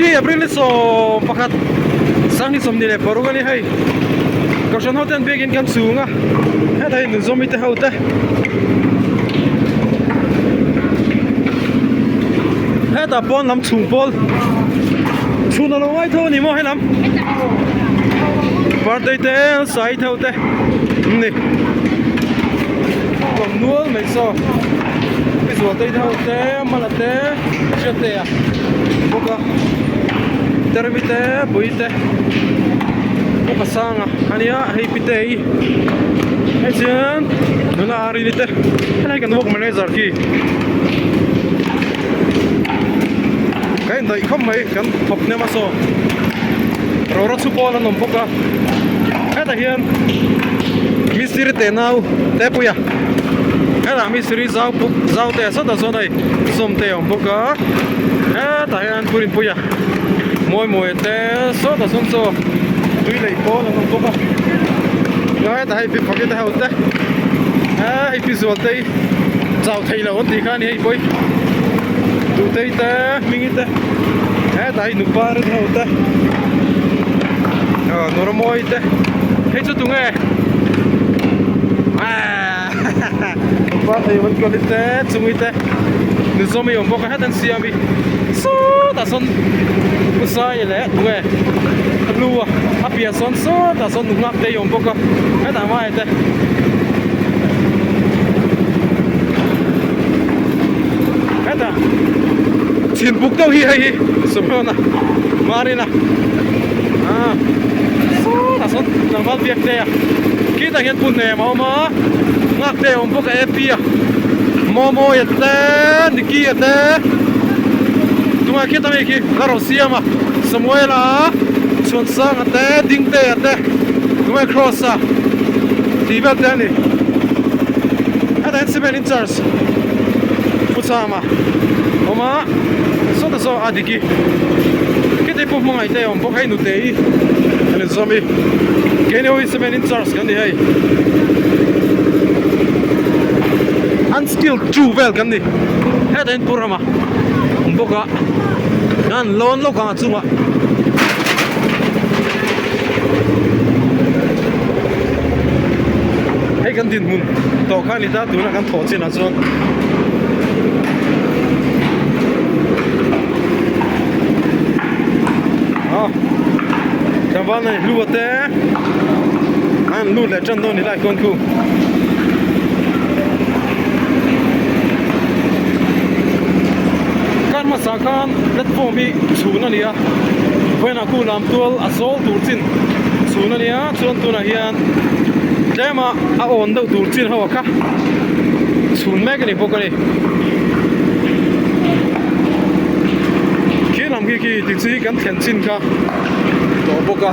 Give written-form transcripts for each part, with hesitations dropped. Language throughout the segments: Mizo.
Vawiin hi April ni 11 26 a ni hei. Kohhran ho ten biakin kan chung a, hetah hi nunzawmi te ho te. Hetah pawn lam chhung pawl chhun a lo ngai tho a ni maw helam Birthday te sai tho te an ni. Kawm nual mai saw Pi Zualtei te ho te Mala te Hriate a bawk a Teremi te Pui te Upa Sanga a nia hei Pite hi hei chuan nula Arini te helai kan work manager khi ka indaih khawp mai kan thawk hnem a saw Rora chhu pawl an awm bawk a hetah hian mistiri te nau te puia hetah mistiri zau puk zau te sawtah sawn hei sawm te a awm bawk a hetah hian purinpuia mawi mawi te sawtah sawn chaw tui lei pawl an awm bawk a hetah hei pi fakite ho te hei pi zual te hi chau thei lo an tih kha a ni hei pawi duhtei te hmingi te hetah hei nupa rin ho te aw nuramawi te hei chu tunge aaa nupa thei an kawli te chungi te nuzawmi awm bawk a heta an siam hi sawtah sawn usaia leh tunge a lu a a piah sawn sawtah sawn nu nghak te hi awm bawk a hetah hmaiah te. Heta chhimbuk deuh hi hei hi Sumhona Marina ah sawtah sawn tlangval biak te a khitah hian pu hnem a awm a nghak te a awm bawk a A P a Mawmawia te Nicky a te tunah khita mi khi la rawn siam a Samuela Chhuansanga te Dingtea te tunge Cross a tih vel te a ni hetah hian cement in charge pu chama awm a sawta saw a dik i khiti pu hmangaih te a awm bawk hei nute hi an inzawm i keini ho hi cement in charge kan ni hei unskilled crew vel kan ni hetah hian pu rama awm bawk a an lawn lawk ang a chungah. Hei kan dinhmun tawh kha a ni ta tuna kan thawh chinah chuan aw tlangval nei hlu a te an lut leh tan dawn ni lai khawn khu kar hmasa khan platform hi chhun a ni a vawiinah khu lam tual a zawl tur chin chhun a nia chuan tunah hian tlema a awn deuh tur chin ho a kha chhun mek a ni bawk a ni khi lam khi khi ti chi kan thlen chin kha tawh bawk a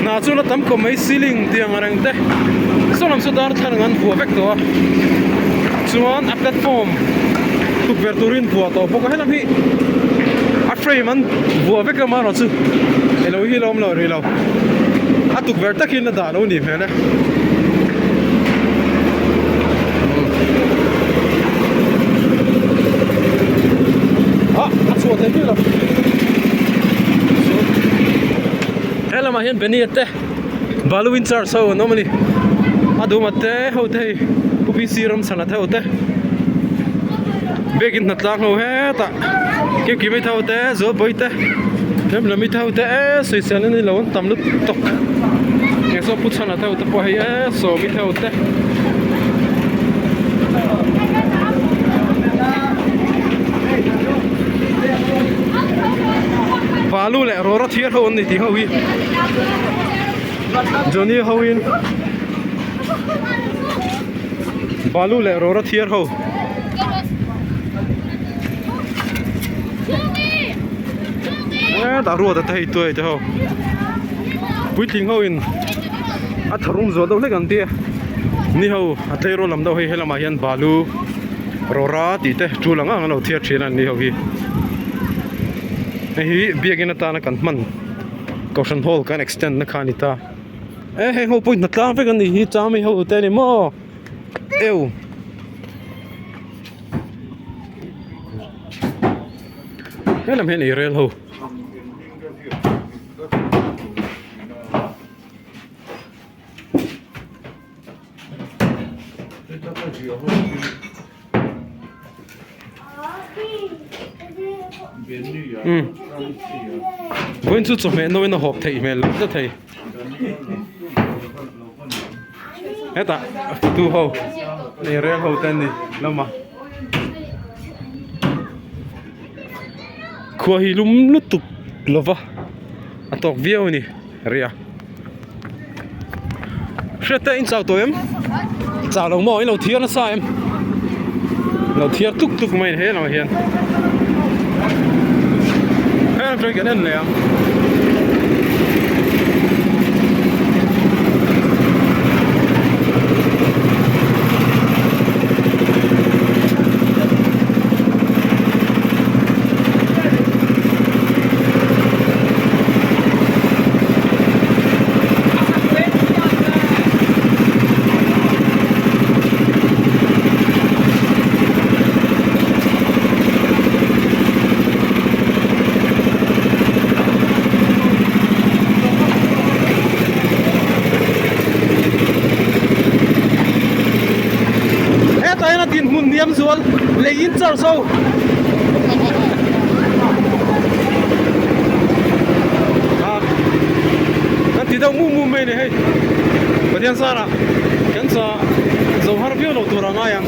hna chu la tam kawp mai ceiling tih ang reng te saw lam saw darthlalang an vuah vek tawh a chuan a platform tukverh turin vuah tawh bawk a helam hi a frame an vuah vek a amaherawh chu elo hi la awm lo rih lo a tukverh takin a dah lo nih hmel e. Ah a chhuah thei bik lo he lamah hian Benny te Balu in charge ho an awm a ni a duhma te ho te hei Pu PC Ramchhana te ho te biakin hnatlang ho hetah Kimkimi te ho te Zualbawi te Remlami te ho te e sawisel a ni lo an tam lutuk eng saw Pu Chhana te ho te pawh hei e Sawmi te ho te. Balu leh rawra thiar ho an ni tih ho hi Johnny ho in balu leh rawra thiar ho. Hetah ruat ate hei tuai te ho puitling ho in a tharum zual deuh hlek an tia ni ho a tleirawl lam deuh hei helamah hian balu rawra tih te tul ang ang an lo thiar thin a ni ho hi hei hi biakin atana kan hman kohhran hall kan extend na kha a ni ta e heng ho pawh hi hnatlang vek an nih hi chami ho te a ni maw eu. Helam hian ei rel ho. Umm vawiin chu chawhmeh nauin a hawp theih hmel lo tlat thei hetah tu ho ei rel ho te an ni hlawm a khua hi lum lutuk lova a tawk viau a ni ria. Hriat te in chau tawh em? Chau lo maw? In lo thiar nasa em? Lo thiar tuk tuk mai he lamah hian. He lam chuan kan en leh ang. Hetah hian a dinhmun hniam zual lei in char zo. Kan ti deuh mum mum mai a ni hei Pathian zarah kan cha zo har viau lo tur a ngai ang.